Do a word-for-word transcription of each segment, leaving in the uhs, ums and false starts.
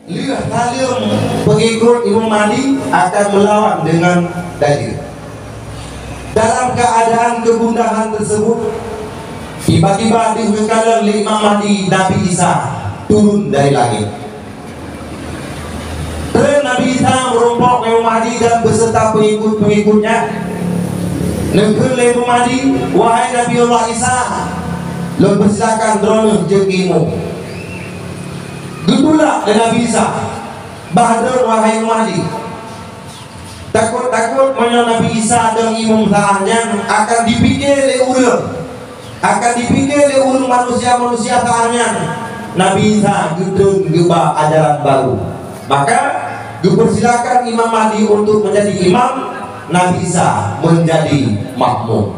Lheueh saleuem, pengikut Imam Mahdi akan melawan dengan dajjal. Dalam keadaan kegundahan tersebut, tiba-tiba diheukalon lé Imam Mahdi Nabi Isa turun dari langit. Trön Nabi Isa meurumpok ngon Imam Mahdi dan beserta pengikut-pengikutnya. Neukheun lé Imam Mahdi, "Wahai Nabiullah Isa, lôn peusilakan droeneuh jeuet keu imeum." Geutulak lé Nabi Isa, "Bah droen, wahai Imam Mahdi." Takot-takot meunyoe Nabi Isa dong imeum saat nyan akan dipike lé ureuëng, akan dipike lé ureuëng manusia-manusia saat nyan, Nabi Isa geutreun geuba ajaran baru. Maka, geupeusilakan Imam Mahdi untuk menjadi imam, Nabi Isa menjadi makmum.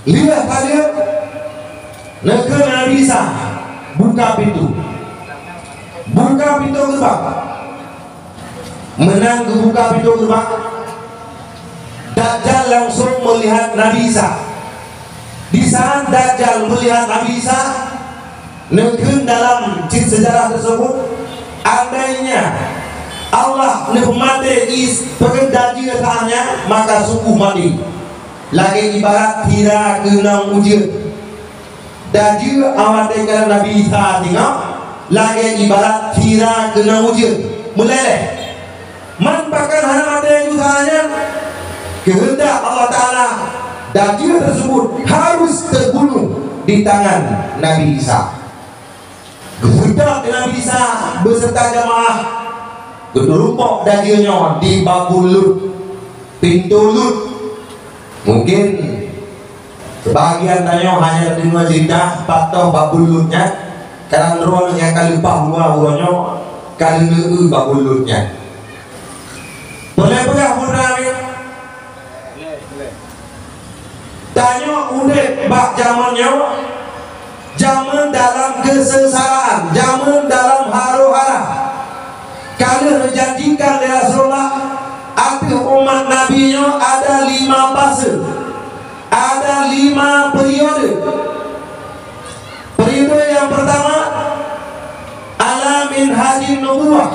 Lheueh saleuem, neukheun Nabi Isa, "Buka pintoe." Buka pintoe geubang. Meunan geubuka pintoe geubang, Dajjal langsung meulihat Nabi Isa. Di saat Dajjal meulihat Nabi Isa, neukheun dalam cit seujarah teusebut, andainya Allah neupeumaté Is-, peugét dajjal saat nyan, maka sungguh maté. Lagée ibarat sira keunong ujeuen. Dajjal awak tinggai Nabi Isa singoh, lagée ibarat sira keunong ujeuen, meuleleh. Man pakon hana maté Isa nyan? Keuheundak Allah Taala, dajjal teusebut harus teubunoh di tangan Nabi Isa. Geuseutôt Nabi Isa beserta jamaah, geuteurumpok dajjal nyoe di Babul Lut, pintoe Lut. Mungkin sebahagian tanyoe hana tadeungoe ceurita pat toh Babul Lut nyan, kadang droe nyang ka leupah luwa uroe nyoe ka leuneue Babul Lut nyan. Peureulée peugah bunoe, tanyoe udeb bak jamén nyoe, jamén dalam keuseungsaraan, jamén dalam haro-hara. Ka lheueh geujanjikan lé Rasulullah, ateueh umat Nabi nyoe ada lima fase, ada lima periode. Periode nyang peurtama, ala minhajin nubuwah.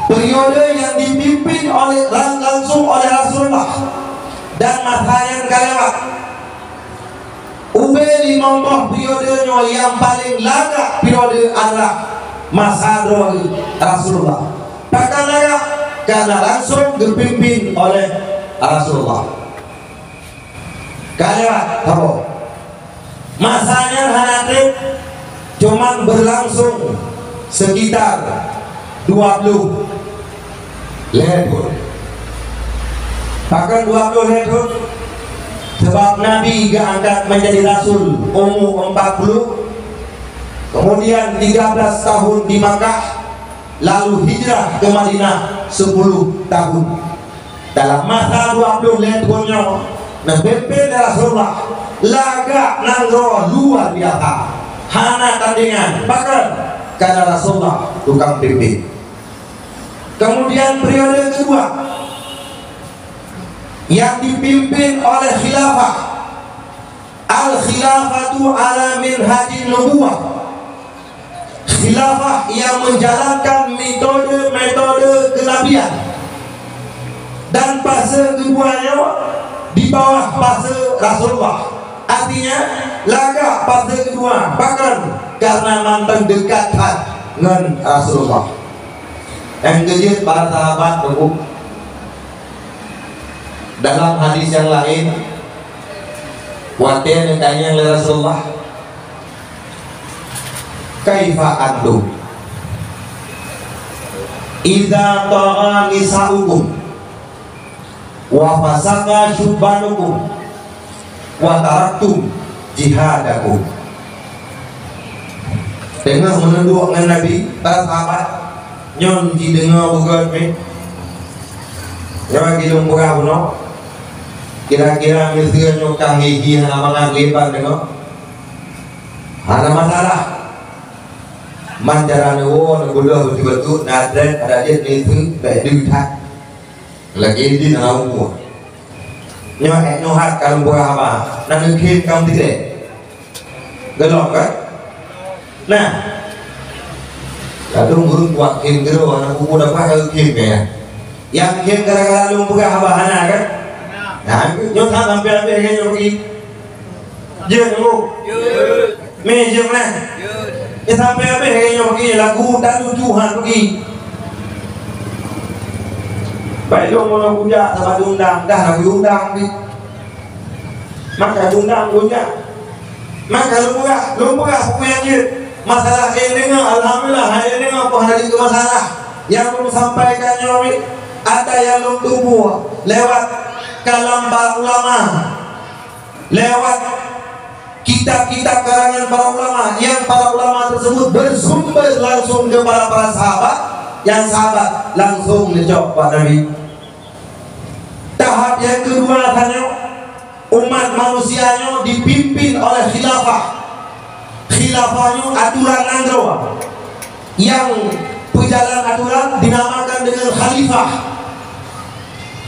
Periode nyang dipimpin oleh, lang-, langsung oleh Rasulullah dan masa nyan ka lewat. Ubé limong boh periode nyoe nyang paleng lagak periode adalah masa droe Rasulullah. Pakon lagak? Karena langsung geupimpin oleh Rasulullah. Ka lewat, saboh. Masa nyan hana treb, cuman berlangsung sekitar dua puluh lhée thon. Pakon dua puluh lhée thon? Sebab Nabi geuangkat menjadi rasul umu empat puluh, kemudian tiga belas tahun di Makkah, lalu hijrah ke Madinah sepuluh tahun. Dalam masa dua puluh lhée thon nyoe, neupimpin lé Rasulullah lagak nanggroe luar biasa, hana tandingan, pakon? Karena Rasulullah tukang pimpin. Kemudian periode kedua yang dipimpin oleh khilafah, al-khilafatu ala minhajin nubuwah. Khilafah yang menjalankan metode-metode kenabian. Dan fase kedua nyoe di bawah fase Rasulullah. Artinya, lagak fase kedua, pakon? Karena mantong dekat that ngon Rasulullah. Nyang keujeuet para sahabat, Teungku, dalam hadis nyang laén, watée neutanyong lé Rasulullah, "Kaifa antum idza tagha nisa'ukum wa fasaqa syubbanukum wa taraktum jihadakum?" Teungoh meuneudok ngon Nabi, para sahabat, nyoe jideungoe beugét mé. Nyoe lagée lôn peugah bunoe, kira-kira miseue nyoe ka hi-hi hana mangat lé ban deungoe. Hana masalah. Man cara neuwoe, neubeudôh beutôi-beutôi, na treb, adak jeuet miseue, bék deuh that. Lagée di na umu. Nyoe ék nyoe hat ka lôn peugah haba, na neukheun ka meuteudeh. Geulom kan? Nah, Kadang ureueng kuat khem keudroe, aneuk bubu dapat khem kaya. Nyang khem gara-gara lôn peugah haba hana kan? Nah, nyoe that sampai habéh keu nyoe peugi. Jeuet, Bu? Jeuet. Mé jeuet, nah? Jeuet. Eh, sampai habéh keu nyoe peugi, lagu dan tujuhan peugi. Baik, lôn meunan kujak saban diundang, dah lagèe undang pih. Maka diundang kujak. Maka lôn peugah, lôn peugah peue nyang jeuet. Masalah ilèe deungö, alhamdulillah, ilèe deungö peue hana jeuet keu masalah. Nyang lôn sampaikan nyoe, ata nyang lôn tuboh lewat kalam para ulama, lewat kitab-kitab karangan para ulama, nyang para ulama tersebut bersumber langsung daripada para sahabat, nyang sahabat langsung neucok bak Nabi. Tahap nyang keudua tanyoe, umat manusia nyoe dipimpin oleh khilafah. Khilafah nyoe aturan nanggroe nyang peujalan aturan dinamakan deungon khalifah.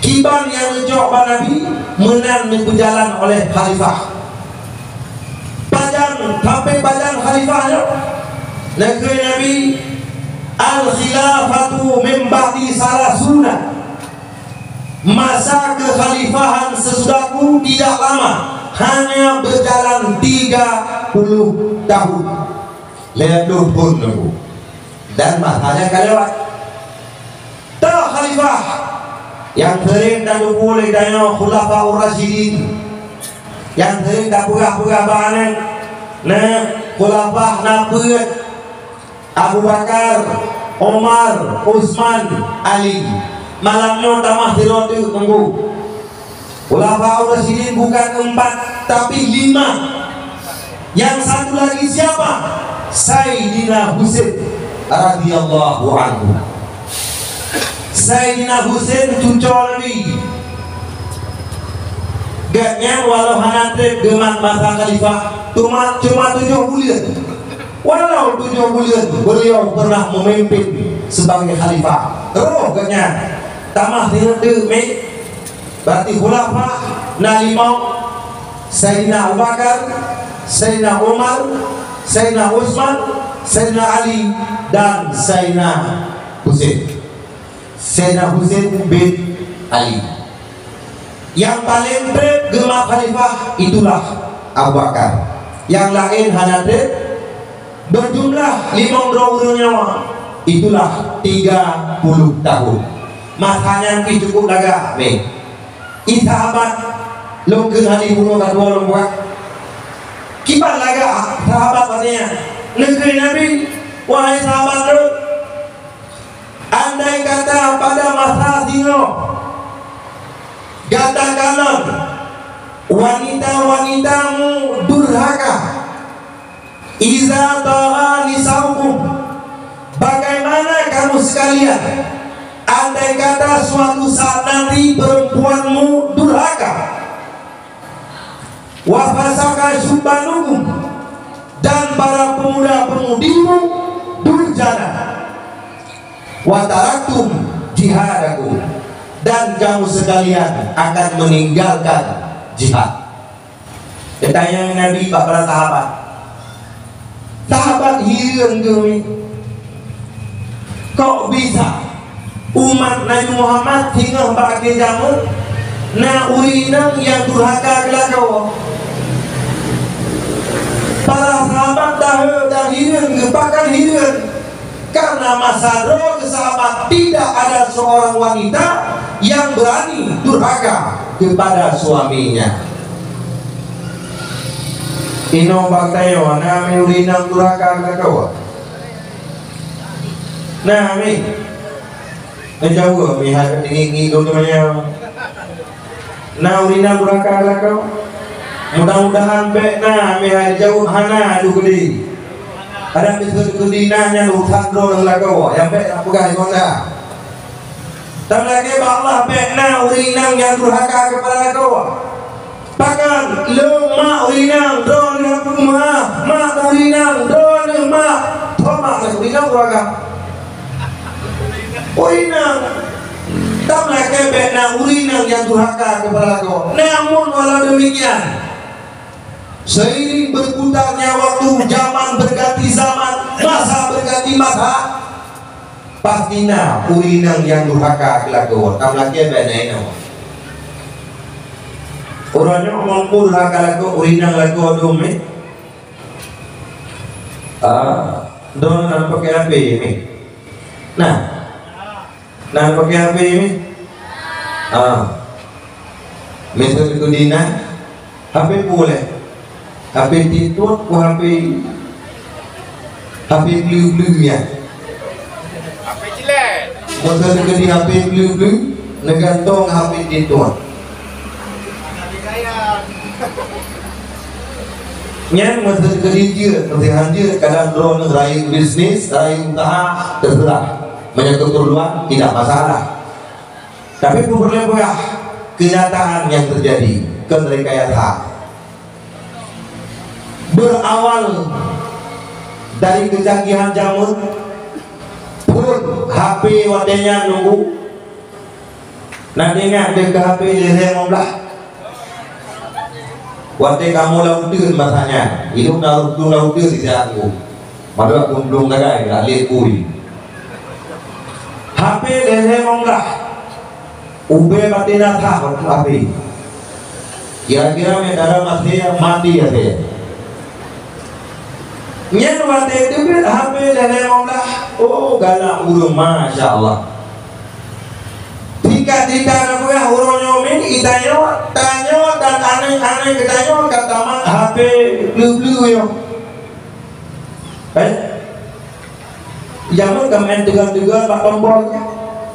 Kiban nyang neucok bak Nabi meunan neupeujalan oleh khalifah. Pajan, sampai pajan khalifah nyoe? Neukheun Nabi, "Al-khilafatu min ba'di salasuna." Masa kekhalifahan sesudahku tidak lama, hanya berjalan tiga puluh tahun. Lhèe ploh thôn nunggu. Dan masanya ka lewat. Toh khalifah nyang sering tateupeue lé tanyoe Khulafaur Rasyidin, nyang sering tapeugah-peugah bak aneuk, na khulafah na peuet, Abu Bakar, Umar, Utsman, Ali. Malam nyoe tamah sidroe teuk nunggu. Khulafaur Rasyidin bukan empat, tapi lima. Yang satu lagi siapa? Saidina Husain radhiyallahu anhu. Saidina Husain cuco Nabi. Gobnyan walau hana trép geumat masa khalifah, cuma, cuma tujoh buleuen. Walau tujoh buleuen beliau pernah memimpin sebagai khalifah. Roh gobnyan tamah sineudeuk mi. Berarti khulafa na limong, Saidina Abu Bakar, Saidina Umar, Saidina Utsman, Saidina Ali, dan Saidina Husain. Saidina Husain bin Ali. Nyang paleng trép geumat khalifah itulah Abu Bakar. Nyang laén hana trép, berjumlah limong droe ureueng nyoe, itulah tiga puluh tahun. Masa nyan pih cukup lagak, meh. I sahabat lôn kheun hadis bunoe ka dua lôn buat. Kiban lagak sahabat watèe nyan. Neukheun Nabi, "Wahai sahabat lôn, andai kata pada masa singoh gata kalon wanita-wanitamu durhaka, iza tagha nisaukum, bagaimana kamu sekalian andai kata suatu saat nanti perempuanmu durhaka?" Wa fasaka syubbanukum, dan para pemuda-pemudimu durjana. Wa taraktum jihadakum, dan kamu sekalian akan meninggalkan jihad. Geutanyong Nabi bak para sahabat. Sahabat hireuen geuh mi. Kok bisa umat Nabi Muhammad singoh bak akhé jameun na ureueng inong nyang durhaka keu lakoe? Para sahabat tahe dan hireuen geuh, pakon hireuen? Karena masa droe geusahabat tidak ada seorang wanita yang berani durhaka kepada suaminya. Inoe bak tanyoe, na mi ureueng inong durhaka keu lakoe? Na mi? Neujaweueb mi hai ngieng-ngieng lôn teumanyong nyoe. Na ureueng inong durhaka keu lakoe? Mudah-mudahan bèk na, mi hai jaweueb hana, dikeudi. Kadang dikeudi na nyan urusan droe ngon lakoe, nyang bèk tapeugah ngon na. Tapi lagèe bak Allah bèk na ureueng inong nyang durhaka keu para lakoe. Pakon lôn mak ureueng inong droeneuh mak, mak ureueng inong droeneuh mak, toh mak ureueng inong durhaka. Ureueng inong, tam lakèe bèk na ureueng inong nyang durhaka keu para lakoe. Namun walau demikian, seiring berputarnya waktu, zaman berganti zaman, masa berganti masa, Pasti na ureueng inong nyang durhaka keu lakoe, tam lakée bak na inoe. Uroe nyoe meunyoe durhaka lakoe, ureueng inong lakoe dum, eh? Ah, droeneuh na peuke H P nyoe. Nah. Na peuke H P nyoe. Ah. Miseu keu dina, H P peue lé? H P TikTok ku H P, H P blue-blue nyan. H P cilet. Miseu keu di H P blue-blue, neugantong H P TikTok. Nyan miseu keu di jeuet, miseu hanjeuet, kadang droeneuh rayeuk bisnis, rayeuk usaha, terserah. Meunyoe keu keperluan, tidak masalah. Tapi peue peureulée peugah, kenyataan yang terjadi, kon rekayasa. Berawal dari kecanggihan jameun, phôn, H P watée nyan nunggu. Na ingat deuh keu H P lhée limong blaih? Watée kamoe lam uteuen masa nyan, hidup na ureueng lam uteuen di siat nunggu. Padahai aku belum dagai, dah lé bui. H P lhée limong blaih. Ubé batée na that waktu H P. Kira-kira meudalam maté, mati H P. Nyan watée teubiet H P lhée limong blaih. Oh, galak ureueng, masya Allah. Tingkat-tingkat na peugah uroe nyoe min, itanyoe, tanyoe dan aneuk-aneuk geutanyoe ka tamat H P blue-blue nyoe. Eh? Jameun ka main teugah-teugah bak tombol nyan.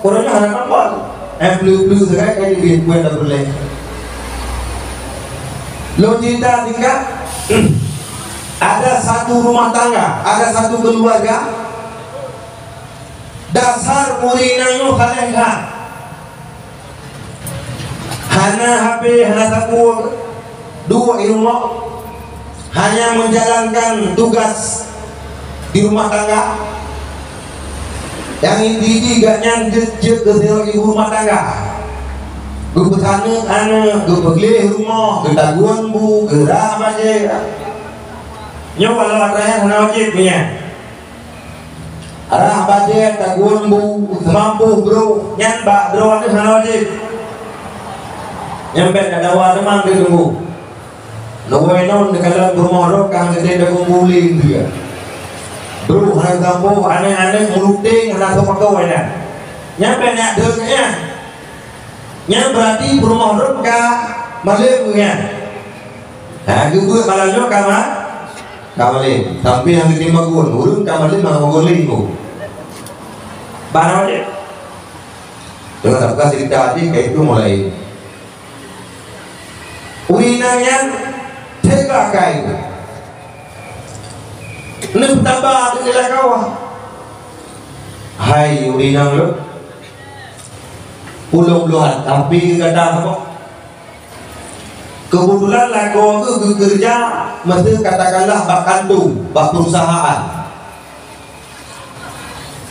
Uroe nyoe hana tombol. Eh, blue-blue sagai ka jibeuet kue dan peureulée. Lôn cerita singkat, ada satu rumah tangga, ada satu keluarga, dasar ureueng inong nyoe saleh that. Hana H P, hana sapeue, duek di rumoh, hanya menjalankan tugas di rumah tangga. Nyang inti jih gobnyan jeuet, jeuet keu sidroe ibu rumah tangga. Geupeusaneuk aneuk, geupeugleh rumoh, geutagun bu, geurah bajée. Nyoe walau atra nyan hana wajéb nyan. Rah bajée, tagun bu, seumampu brôk, nyan bak droe nyan hana wajéb. Nyan bék tadawa teuma keu teungku. Neuwoe non neukalon peurumoh droe ka geudeh dagu buling dia. Brôk hana sampoe, aneuk-aneuk meuluteng hana soe pakon nyan. Nyan bék nyak deuek nyan. Nyan beurati peurumoh droe ka malem nyan. Ha, geubeuet malam nyoe ka ma-, ka malem. Sampoe nyang geutimang gun, ureueng ka malem maka gun lé nyoe. Barang nyoe. Jangan sampai cerita tadi, kayak itu mulai. Ureueng inong nyan teuka kai. Neutaba di lakoe. Hai ureueng inong lôn. Ulôn bloe, tapi gata saboh. Keubeutulan lakoe geuh geukeureuja, meuseu katakanlah bak kantô, bak peurusahaan.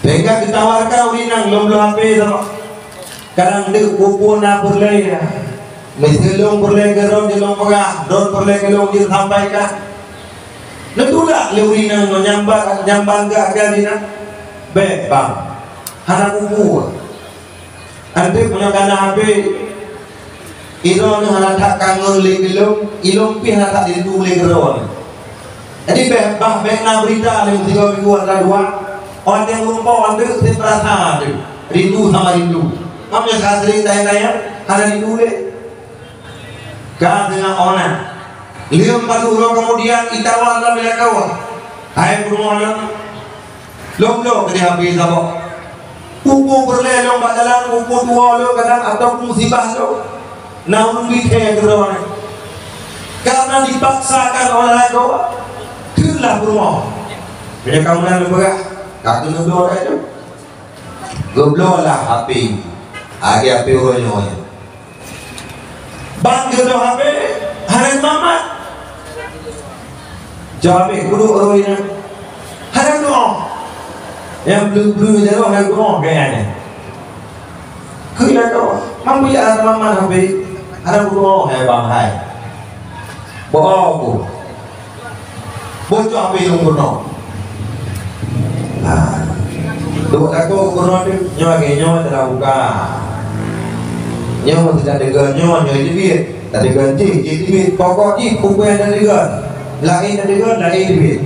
Sehingga geutawarkan ureueng inong lôn bloe H P saboh. Kadang deuek peue-peue na peureulée, ya. Meuseu lôn peureulée keu droe jeuet lôn peugah, droe peureulée keu lôn jeuet sampaikan. Neutulak lé ureueng inong nyoe nyang ba-, nyang bangga keu inong. Bék, bang. Hana peue-peue. Anteuk meunyoe ka na H P, droeneuh hana that kangen lé keu lôn, lôn pih hana that rindu lé keu droeneuh. Jadi bék, bah bék na beurita lé meusigoe minggu atawa dua, watée meurumpok anteuk seb rasa teuh, rindu sama rindu. Mam nyang ka sering tanyong-tanyong, hana rindu lé. Ka teungoh ona. Lheueh padub uroe keumudian, itawa lom ilée kawa. Hai peurumoh lôn, lôn bloe keudeh H P saboh. Peue-peue peureulée lôn bak dalam, peue-peue tuwoe lôn kadang ataupun musibah lôn, na ulôn bri keu droeneuh. Karena dipaksakan oleh lakoe, kheun lah peurumoh. Meunyoe ka meunan lôn peugah, ka keuneuk bloe lagée nyoe. Geubloe lah H P. Lagée H P uroe nyoe. Ban geubloe H P, hana seumangat. Jaweueb, kuduek roi nyan. Hana geutu'oh. Nyang bleu-bleu jaroe hana geutu'oh kayaknya. Keu lakoe, mampu ya hana seumangat H P, hana geutu'oh, hai bang hai. Bohong ku. Bocor H P lôn bunoe. Ah. Buet lakoe gubernur teuh nyoe lagèe nyoe cara buka. Nyoe meusti tadeungon nyoe, nyoe jeuet. Tadeungon jih, jih jeuet. Pokok jih peue nyang tadeungon. Laén tadeungon, laén jeuet.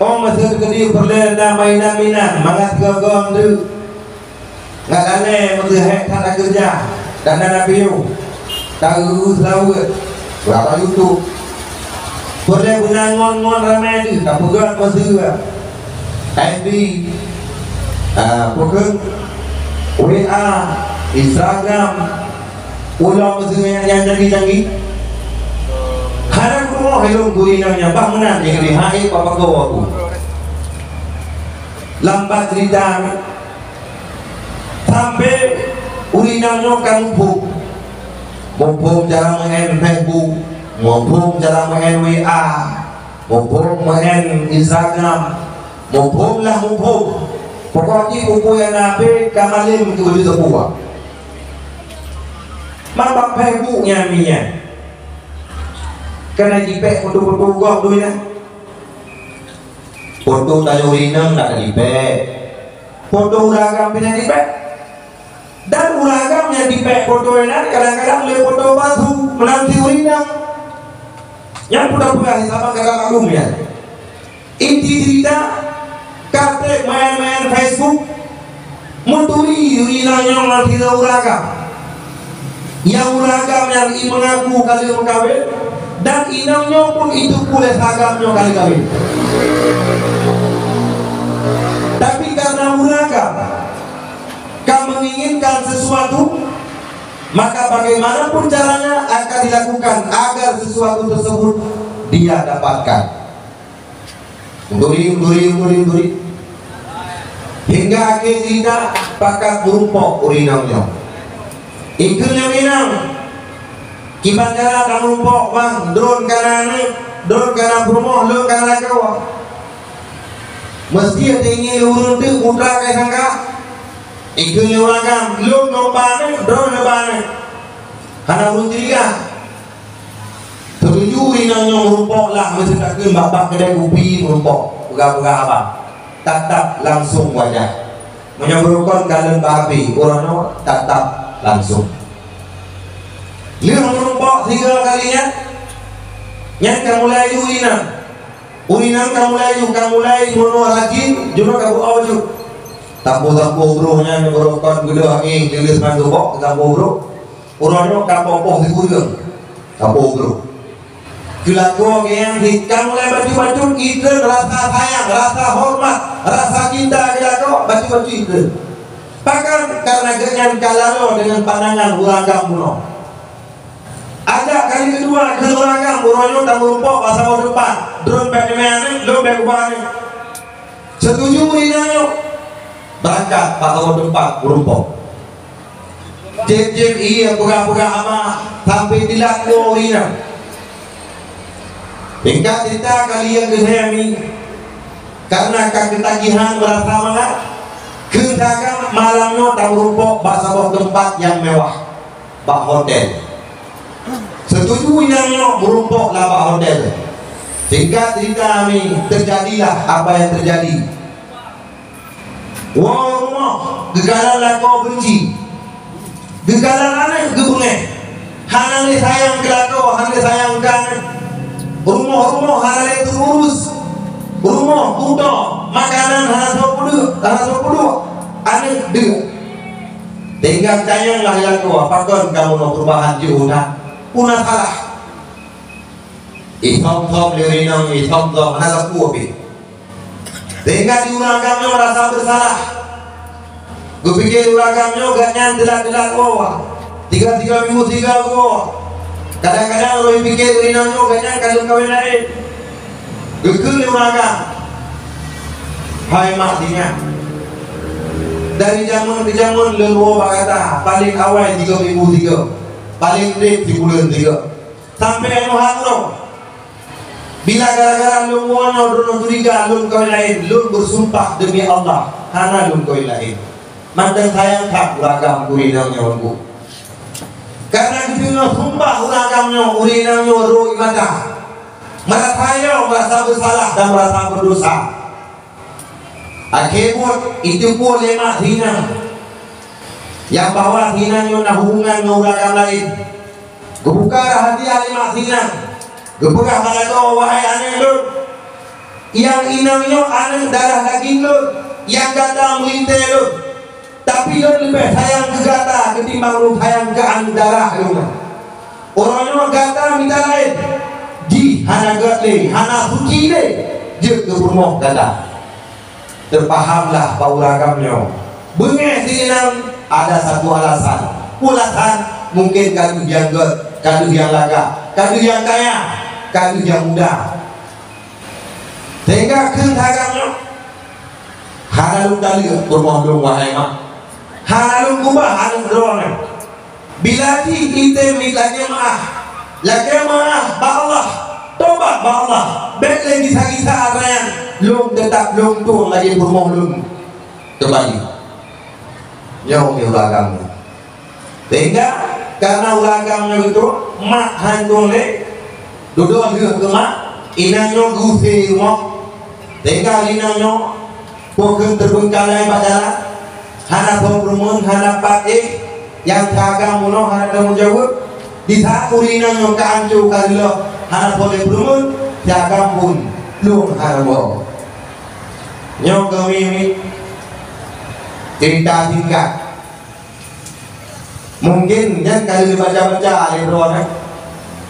Oh, masa teukeudi peureulèe na mainan-mainan, mangat gom-gom teuh. Ngat alèe meuteumèe that na keureuja, dan na piôh, taeu seulaweuet, beurapa YouTube. Peureulèe beuna ngon-ngon ramè deuh, tapeugah meuseu, F B, ah, peue kheun, W A, Instagram, ulang meuseu nyang canggih-canggih. Hana kurumoh ilôn gurèe nyan, bah meunan nyang di hai papa ko aku. Lambat cerita, Sampai ureueng inong nyoe ka muphom. Muphom cara meu'en Facebook, muphom cara meu'en W A, muphom meu'en Instagram, muphom lah muphom. Pokok jih peue-peue nyang na H P ka malém keu beudeuh teupeue. Mabak Facebook nyan minyéuk. Kana jipék foto-foto gob doi na. Foto tanyoe ureueng inong na jipék. Foto ureueng agam pih na jipék. Dan ureueng agam nyang jipék foto nyan kadang-kadang lé foto palsu meunan cit ureueng inong. Nyan peue tapeugah, saban ka maklum nyan. Inti cerita, ka trép maén-maén Facebook, meuturi ureueng inong nyoe ngon sidroe ureueng agam. Nyang ureueng agam nyan i meungaku ka lheueh meukawen, dan inong nyoe pun iteupeue lé si agam nyoe ka lheueh kawen. Tapi karena ureueng agam ka menginginkan sesuatu, maka bagaimanapun caranya akan dilakukan agar sesuatu tersebut dia dapatkan. Meuturi, meuturi, meuturi, meuturi. Hingga akhé cerita pakat meurumpok ureueng inong nyoe. Ikheun lé ureueng inong, "Kiban cara tameurumpok, Bang, droen ka na aneuk, droen ka na peurumoh, lôn ka na lakoe." Meuseuti teungoh lé ureueng teuk putra ka sangka. Ikheun lé ureueng agam, "Lôn lôn ba aneuk, droen lôn ba aneuk." Hana ureueng curiga. Seutuju inong nyoe meurumpok lah, meuseutakeun bak-bak keudè kupi meurumpok, peugah-peugah haba. Tatap langsung wajah. Meunyoe beurukon ka lheueh bak api, uroe nyoe tatap langsung. Lheueh meurumpok tiga kali nyan, nyan ka mulai yue inong. Ureueng inong ka mulai yue, ka mulai meurunoe rajin, jinoe ka beuo jih. Sampôh-sampôh broh nyan beurukon geudôh angén, leuleus mandum bok sampôh broh. Uroe nyoe ka poh-poh sikureueng, ka poh brôk. Keu lakoe geuh nyan cit ka mulai bacut-bacut, item rasa sayang, rasa hormat, rasa cinta keu lakoe, bacut-bacut item. Pakon? Karena geuh nyan ka laloe deungon pandangan ureueng agam bunoe. Ajak kali keudua keu ureueng agam, uroe nyoe tameurumpok bak saboh teumpat, droen bèk teumè aneuk, lôn bèk kuba aneuk. Seutuju ureueng inong nyoe, beurangkat bak saboh teumpat meurumpok. Jieb-jieb ié, peugah-peugah haba, sampoe dilat ngon ureueng inong. Singkat cerita, kali nyang keu lhèe nyoe, karena ka keutagihan meurasa mangat, keu si agam malam nyoe tameurumpok bak saboh teumpat nyang mewah. Bak hotel. Seutuju inong nyoe meurumpok lam bak hotel. Singkat cerita, mi, terjadilah apa yang terjadi. Woe rumoh, geukalon lakoe beunci. Geukalon aneuk geubeungèh. Hana lé sayang keu lakoe, hana lé sayang keu aneuk. Rumoh-rumoh hana lé teururus. Rumoh, kuto, makanan hana soe peuduek, hana soe peuduek. Aneuk deuek. Tinggai tanyong lah lakoe, pakon kamoe na peurubahan jiôh that? Peue na salah? Ithom-thom lé ureueng inong, ithom-thom, hana sapeue pih. Tinggai di ureueng agam nyoe rasa beusalah. Geupike ureueng agam nyoe gobnyan teulat-teulat woe. Tiga-tiga minggu tiga woe. Kadang-kadang lôn pike ureueng inong nyoe gobnyan ka lheueh kawen laén. Geukheun lé ureueng agam, "Hai mak sinyak, dari jameun keu jameun lôn woe bak gata, paleng awai tiga minggu sigoe, paleng trép sibuleuen sigoe. Sampoe nyoe han uroe. Bila gara-gara lôn woe nyoe droeneuh curiga lôn kawen laén, lôn beusumpah deumi Allah, hana lôn kawen laén." Mantong sayang that ureueng agam keu ureueng inong nyoe, Teungku. Karena geudeungoe sumpah ureueng agam nyoe, ureueng inong nyoe rhot ie mata. Meurasa nyoe, meurasa beusalah dan meurasa beudosa. Akhé buet jiteupeue lé mak si inong nyang bahwa si inong nyoe na hubungan ngon ureueng agam laén. Geubuka rahsia lé mak si inong, geupeugah bak lakoe, "Wahai aneuk lôn, nyang inong nyoe aneuk darah daging lôn, nyang gata meulintèe lôn. Tapi lôn leubeh sayang keu gata keutimbang lôn sayang keu aneuk darah lôn. Uroe nyoe gata mita laén, jih hana gèt lé, hana suci lé, jeuet keu peurumoh gata." Teupahamlah bak ureueng agam nyoe, beungèh si inong ada satu alasan. Alasan mungken ka deuh nyang gèt, ka deuh nyang lagak, ka deuh nyang kaya, ka deuh nyang muda. Sehingga kheun si agam nyoe, "Hana lôn taleuek peurumoh lôn, wahai mak. Hana lôn keubah aneuk droeneuh. Bila jih item lakèe meu'ah, lakèe meu'ah bak Allah, tobat bak Allah, bèk lé gisa-gisa atra nyan, lôn teutap lôn tueng lagèe peurumoh lôn keumbali." Nyoe ureueng agam nyoe. Sehingga karena ureueng agam nyoe beutôi, mak han tueng lé, dudoe lheueh keu mak, inong nyoe geuusé rumoh. Sehingga inong nyoe, peu kheun teubeungkalai bak jalan, hana soe peurumeuen, hana pat éh, nyang si agam bunoe hana tanggung jaweueb. Di saat ureueng inong nyoe ka ancô ka reuloh, hana soe lé peurumeuen, si agam pun plueng hana woe. Nyoe keuh mi-mi ceurita singkat. Mungken nyan ka lheueh baca-baca lé droeneuh,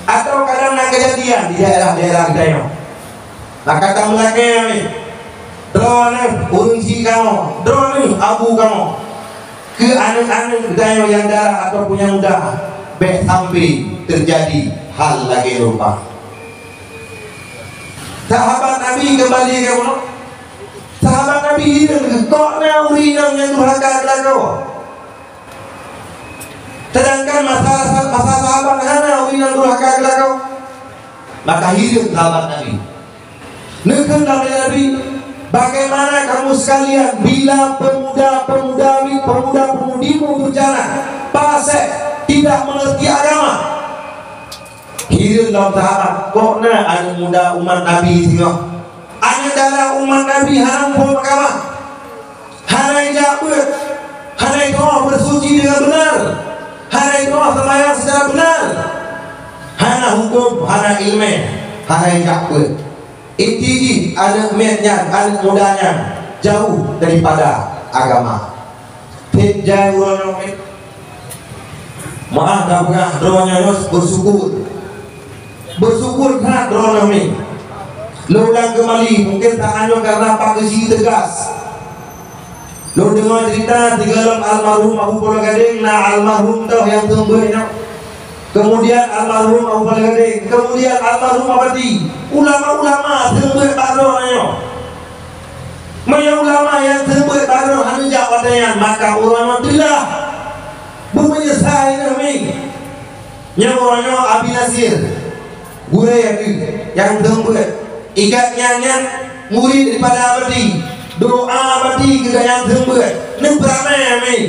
atawa kadang na keujadian di daerah-daerah geutanyoe. Maka tameulakèe nyoe, droeneuh ureueng chik kamoe, droeneuh abu kamoe, keu aneuk-aneuk geutanyoe nyang dara ataupun nyang muda, bèk sampai teujadi hal lagèe nyoe rupa. Sahabat Nabi keumbali keu bunoe. Sahabat Nabi hireuen, kok na ureueng inong nyang durhaka keu lakoe. Sedangkan masa, masa sahabat hana ureueng inong durhaka keu lakoe. Maka hireuen sahabat Nabi. Neukheun lé Nabi, "Bagaimana kamu sekalian bila pemuda-pemuda, pemuda-pemudimu durjana, fasik, tidak mengerti agama?" Hireuen lom sahabat, kok na aneuk muda umat Nabi singoh, aneuk dara umat Nabi hana muphom agama, hana ijak beuet, hana itu'oh beusuci deungon beunar, hana itu'oh seumayang seucara beunar, hana huköm, hana ileumèe, hana ijak beuet. Inti jih aneuk miet nyan, aneuk muda nyan jauh daripada agama. Tiep jai uroe nyoe, meu'ah tapeugah, droeneuh nyoe beusyukur. Beusyukur that droeneuh mi. Lôn ulang keumbali, mungken tanyoe karena Pak Geuchik teugas. Lôn deungoe ceurita sigohlom almarhum Abu Paloh Gadeng, na almarhum toh nyang seumeubeuet nyoe. Keumudian almarhum Abu Paloh Gadeng, keumudian almarhum Abati. Ulama-ulama seumeubeuet bak droeneuh nyoe. Meunyoe ulama nyang seumeubeuet bak droeneuh hana jak watèe nyan, maka ureueng nyoe teulah beumeunyeusai nyoe mi. Nyoe uroe nyoe Abi Nasir, gurèe nyang seumeubeuet. Ikat nyan nyan murit daripada Abati. Doa Abati keu gobnyan seumeubeuet. Neupeuramè, amin.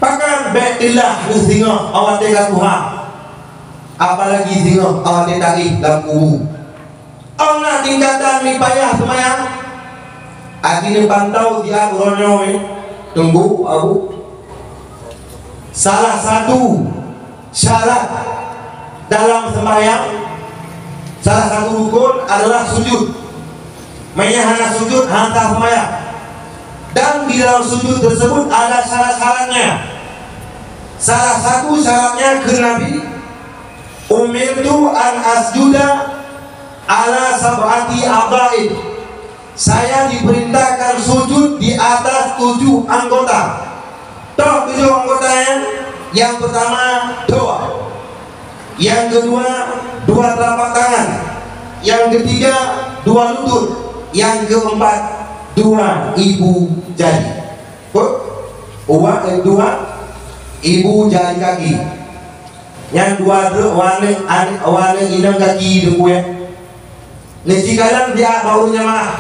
Pakon bèk teulah neuh singoh awak teuka tuha, apalagi singoh awak teuka lam kubu. Ong na tingkatan mi payah seumayang. Aji neupantau siat uroe nyoe, teungku, abu. Salah satu syarat dalam seumayang, salah satu rukun adalah sujud. Meunyo hana sujud, hana sah seumayang. Dan di dalam sujud tersebut ada syarat-syaratnya. Salah satu syaratnya kheun Nabi, "Umirtu an asjuda ala sab'ati a'dha'in." Saya diperintahkan sujud di atas tujuh anggota. Toh tujuh anggota nyan? Yang pertama, doa. Yang kedua, dua telapak tangan. Yang ketiga, dua lutut. Yang keempat, dua ibu jari. Kok? Uwa, eh, dua ibu jari kaki. Nyan dua droe, wan aneuk, wan aneuk inong kaki teungku ya. Neusikalon siat bak ureueng jamaah.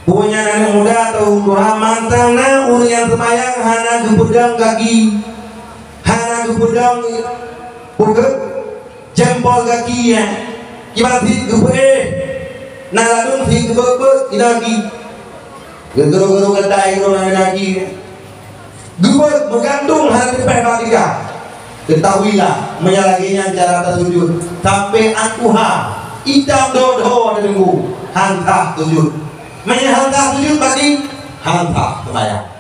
Peue nyan aneuk muda atawa ureueng tuha, mantong na ureueng nyang seumayang hana geupeudong gaki, hana geupeudong peugét jempol gaki nyan. Kiban sit geupeuéh, na ladôm sit geubeuet-beuet sidroe gaki. Geuteuruek-teuruek keutai droe ngon laki. Geubeuet meugantung hana teupéh bak tika. Ketahuilah, meunyo lagée nyan cara tasujut, sampoe tuha itam dho-dho tadeunggu, han sah sujut. Meunyo han sah sujut, berarti han sah seumayang.